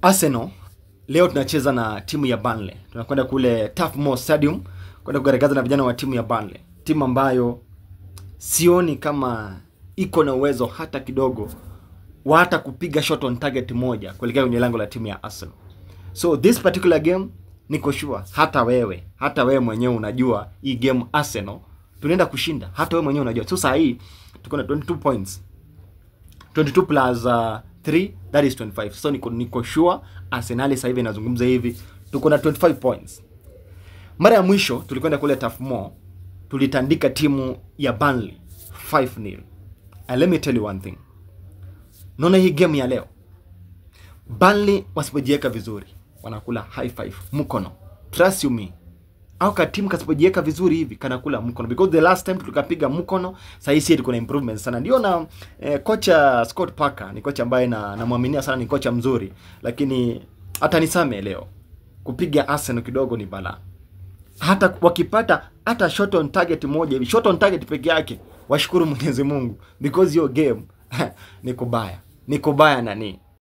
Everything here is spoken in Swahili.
Arsenal leo tunacheza na timu ya Burnley. Tunakwenda kule Turf Moor Stadium kwenda kugaragaza na vijana wa timu ya Burnley, timu ambayo sioni kama iko na uwezo hata kidogo wa hata kupiga shot on target moja kuelekea kwenye lango la timu ya Arsenal. So this particular game niko sure hata wewe mwenyewe unajua hii game Arsenal tunaenda kushinda. Hata wewe mwenyewe unajua. So saa hii tuko na 22 points. 22 plus 3, that is 25. So niko sure Arsenal sasa hivi inazungumza hivi, tuko na 25 points. Mara ya mwisho tulikwenda kule Turf Moor, tulitandika timu ya Burnley 5-0. And let me tell you one thing. Naona hii game ya leo, Burnley wasipojiweka vizuri wanakula high five mkono. Trust you me. Au ka timu kasipojiweka vizuri hivi kanakula mkono, because the last time tukapiga mkono, sasa hivi kuna improvement sana. Ndio na kocha Scott Parker ni kocha ambaye na namwaminia sana, ni kocha mzuri, lakini hata nisame leo kupiga Arsenal kidogo ni balaa. Hata wakipata hata shot on target moja hivi, shot on target peke yake, washukuru Mwenyezi Mungu, because hiyo game ni kubaya, ni kubaya nani.